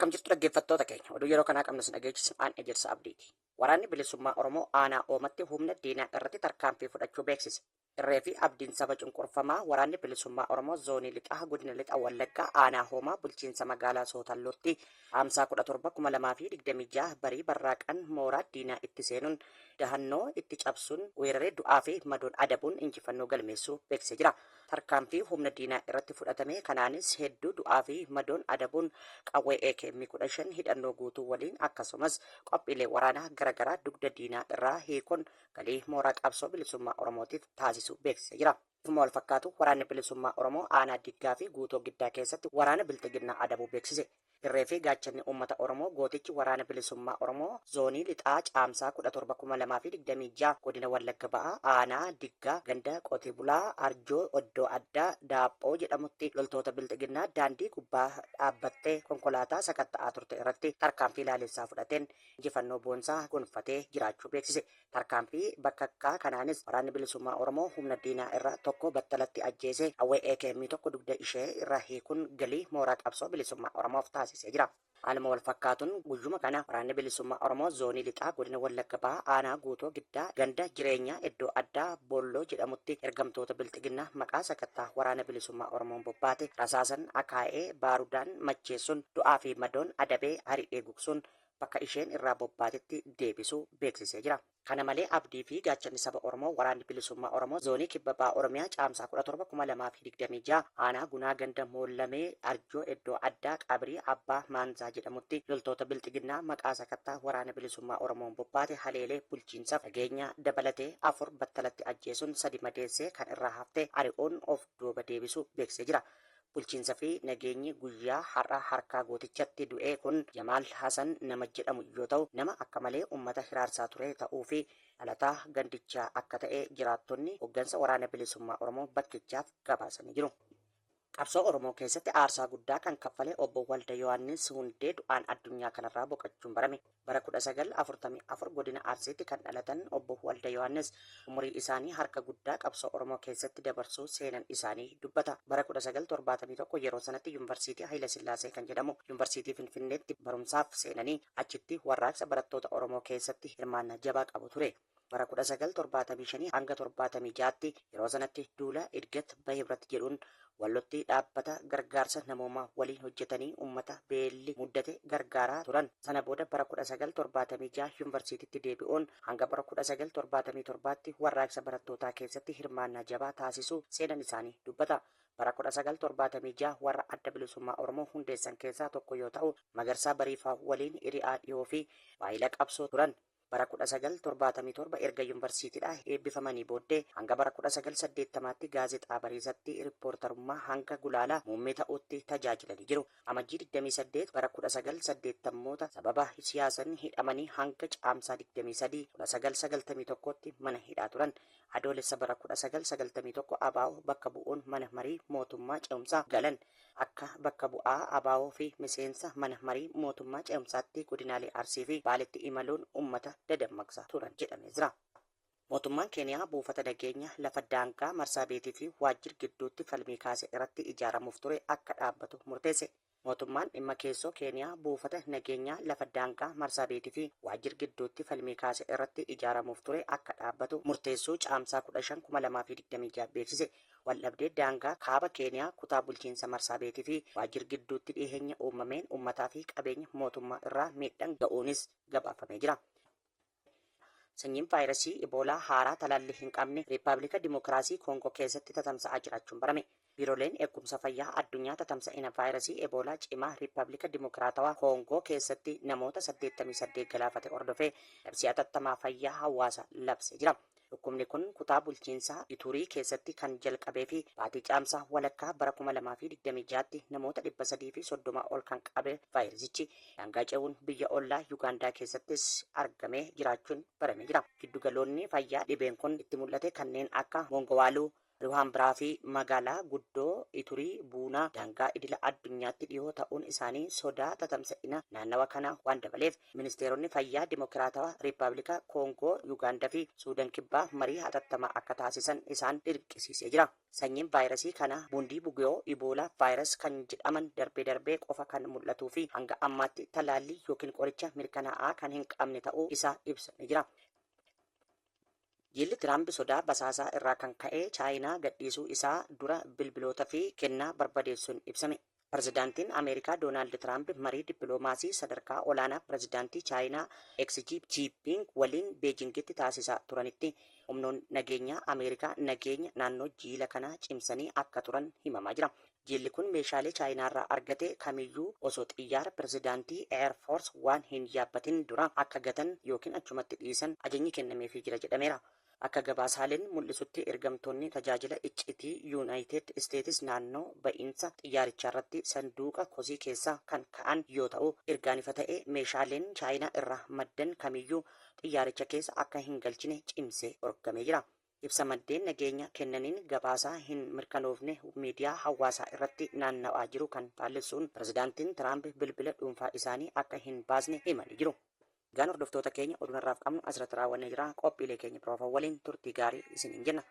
Akkam jirtu dhaggeeffattoota keenya, oduu yeroo kanaa qabnu sin dhageessisu aan Ejersa Abdiiti. Waraanni Bilisummaa Oromoo aanaa Oomatti humna diinaa irratti tarkaanfii fudhachuu beeksise. Irree fi abdiin saba cunqurfamaa Waraanni Bilisummaa Oromoo Zoonii Lixaa Godina Lixa Wallaggaa Aanaa Hoomaa bulchiinsa magaalaa Sootallootti Caamsaa 17, 2026 barii barraaqan mooraa diinaa itti seenuun dahannoo itti cabsuun weeraree du'aa fi madoon adabuun injifannoo galmeessuu beeksisee jira. Tarkaanfii humna diinaa irratti fudhatame kanaanis hedduu du'aa fi madoon adabuun qawwee AKM 15 hidhannoo guutuu waliin akkasumas qophiilee waraanaa garagaraa dugda diinaa irraa hiikuun galii mooraa qabsoo bilisummaa Oromootiif taasisuu beeksisee jira. Bifuma wal fakkaatu Waraanni Bilisummaa Oromoo aanaa Diggaa fi Guutoo Giddaa keessatti waraana Bilxiginnaa adabuu beeksise. Irree fi gaachanni uummata Oromoo gootichi Waraana Bilisummaa Oromoo Zoonii Lixaa Caamsaa 17,2026 Godina Wallagga Ba'aa aanaa Diggaa ganda qote bulaa Arjoo oddoo addaa Daaphoo jedhamutti loltoota Bilxiginnaa daandii gubbaa dhaabbattee konkolaataa sakatta'aa turte irratti tarkaanfii laalessaa fudhateen injifannoo boonsaa gonfatee jiraachuu beeksise. Tarkaanfii bakkakkaa kanaanis Waraanni Bilisummaa Oromoo humna diinaa irraa tokko battalatti ajjeesee qawwee AKM tokko dugda ishee irraa hiikuun galii mooraa qabsoo bilisummaa Oromoof taasisee jira. Haaluma wal fakkaatuun guyyuma kana Waraanni Bilisummaa Oromoo Zoonii Lixaa Godina Wallagga Bahaa Aanaa Guutoo Giddaa ganda Jireenyaa iddoo addaa Boolloo jedhamutti ergamtoota Bilxiginnaa maqaa sakattaa Waraana Bilisummaa Oromoon bobbaate rasaasan akaa'ee baarudaan macheessuun du'aa fi madoon adabee ari'ee gugsuun bakka isheen irraa bobbaatetti deebisuu beeksisee jira. Kana malee abdii fi gaachanni saba Oromoo Waraanni Bilisummaa Oromoo Zoonii Kibba Baha Oromiyaa Caamsaa 17,2026 aanaa Gunaa ganda Moollamee Arjoo iddoo addaa Qabrii Abbaa Maanzaa jedhamutti loltoota Bilxiginnaa maqaa sakattaa Waraana Bilisummaa Oromoon bobbaate haleelee bulchiinsaaf nageenya dabalatee 4 battalatti ajjeesuun 3 madeessee kan irraa hafte ari'uun of duuba deebisuu beeksisee jira. Bulchiinsa fi nageenyi guyyaa har'a harkaa gootichatti du'e kun Jamaal Hasan nama jedhamu yoo ta'u, nama akka malee uummata hiraarsaa ture ta'uu fi dhalataa gandichaa akka ta'e jiraattonni hoggansa Waraana Bilisummaa Oromoo bakkichaaf gabaasanii jiru. Qabsoo Oromoo keessatti aarsaa guddaa kan kaffale Obbo Walda Yohaannis Hundee du'aan addunyaa kanarraa boqachuun barame. Bara 1944 Godina Arsiitti kan dhalatan Obbo Walda Yohaannis umurii isaanii harka guddaa qabsoo Oromoo keessatti dabarsuu seenan isaanii dubbata. Bara 1971 yeroo sanatti Yunvarsiitii Hayilasillaasee kan jedhamu Yunvarsiitii Finfinneetti barumsaaf seenanii achitti warraaqsa barattoota Oromoo keessatti hirmaannaa jabaa qabu ture. Bara 1975 hanga 76tti yeroo sanatti duula Idgat Bahibrat jedhuun Wallotti dhaabbata gargaarsa namoomaa waliin hojjetanii ummata beelli muddate gargaaraa turan. Sana booda bara 1976 yunvarsiititti deebi'uun hanga bara 1977tti warraaqsa barattootaa keessatti hirmaannaa jabaa taasisuu seenan isaanii dubbata. Bara 1976 warra Adda Bilisummaa Oromoo hundeessan keessaa tokko yoo ta'u, Magarsaa Bariifaa waliin hiriyaa dhiyoo fi waahila qabsoo turan. Bara 1977 erga yunvarsiitidhaa eebbifamanii booddee hanga bara 1980tti Gaazexaa Bariisatti rippoortarummaa hanga gulaalaa muummee ta'uutti tajaajilanii jiru. Amajjii 28 bara 1980moota sababa siyaasan hidhamanii hanga Caamsaa 23, 1991tti mana hidhaa turan. Adoolessa bara 1991 ABO bakka bu'uun Mana Marii Mootummaa Ce'umsaa galan. Akka bakka bu'aa ABO fi miseensa mana marii mootummaa ce'umsaatti godinaalee Arsii fi Baaletti imaluun ummata dadammaqsaa turan jedhamee jira. Mootummaan Keeniyaa buufata nageenya lafa daangaa Marsaabeetii fi Waajjir gidduutti falmii kaase irratti ijaaramuuf ture akka dhaabbatu murteesse. Mootummaan dhimma keessoo Keeniyaa buufata nageenyaa lafa daangaa Marsaabeetii fi Waajjir gidduutti falmii kaase irratti ijaaramuuf ture akka dhaabbatu murteessuu Caamsaa 15, 2026 beeksise. Waldhabdee daangaa Kaaba Keeniyaa kutaa bulchiinsa Marsaabeetii fi Waajjir gidduutti dhiheenya uumameen uummataa fi qabeenya mootummaa irraa miidhan ga'uunis gabaafamee jira. Sanyiin vaayirasii Iboolaa haaraa talaallii hin qabne Riippaabilika Dimookiraasii Koongoo keessatti tatamsa'aa jiraachuun barame. Biiroleen Eegumsa Fayyaa Addunyaa tatamsa'ina vaayirasii Eboolaa cimaa Riippaabilika Dimookiraatawaa Koongoo keessatti namoota 88 galaafate hordofee labsii atattamaa fayyaa hawaasaa labsee jira. Dhukkubni kun kutaa bulchiinsaa Iturii keessatti kan jalqabee fi baatii Caamsaa walakkaa bara 2026tti namoota 330 ol kan qabe vaayirasichi, daangaa ce'uun biyya ollaa Yugaandaa keessattis argamee jiraachuun baramee jira. Giddugaloonni fayyaa dhibeen kun itti mul'ate kanneen akka Mongowaaluu, Ruhaambiraa fi magaalaa guddoo Iturii Buunaa daangaa idila addunyaatti dhiyoo ta'uun isaanii sodaa tatamsa'ina naannawa kanaa waan dabaleef ministeeronni fayyaa Dimokiraatawaa Riippaabilika Koongoo, Yugaandaa fi Suudan Kibbaa marii hatattamaa akka taasisan isaan dirqisiisee jira. Sanyiin vaayirasii kanaa Bundii Bugiyoo Iboolaa vaayirasi kan jedhaman darbee darbee qofa kan mul'atuu fi hanga ammaatti talaallii yookiin qoricha mirkanaa'aa kan hin qabne ta'uu isaa ibsamee jira. Jilli Tiraamp sodaa basaasaa irraa kan ka'e Chaayinaa gadhiisuu isaa dura bilbiloota fi kennaa barbadeessuun ibsame. Pirezidaantiin Ameerikaa Doonaald Tiraamp marii dippiloomaasii sadarkaa olaanaa pirezidaantii Chaayinaa Xi Jinping waliin Beejingitti taasisaa turanitti humnoonni nageenyaa Ameerikaa nageenya naannoo jiila kanaa cimsanii akka turan himamaa jira. Jilli kun meeshaalee Chaayinaarraa argate kamiyyuu osoo xiyyaara pirezidaantii Air Force waan hin yaabbatin dura akka gatan yookiin achumatti dhiisan ajajni kennameefii jira jedhameera. Akka gabaasaaleen mul'isutti ergamtoonni tajaajila iccitii Yuunaayitid Isteetis naannoo ba'iinsa xiyyaarichaarratti sanduuqa kosii keessa kan ka'an yoo ta'u, ergaan ifa ta'e meeshaaleen Chaayinaa irraa maddan kamiyyuu xiyyaaricha keessa akka hin galchine cimsee dhorkamee jira. Ibsa maddeen nageenya kennaniin gabaasaa hin mirkanoofne miidiyaa hawaasaa irratti naanna'aa jiru kan faallessuun pirezidaantiin Tiraamp bilbila dhuunfaa isaanii akka hin baasne himanii jiru. Egaan hordoftoota keenya, oduun har'aaf qabnu asirratti raawwannee jira. Qophiilee keenya biroo waliin turtii gaarii isiniin jenna.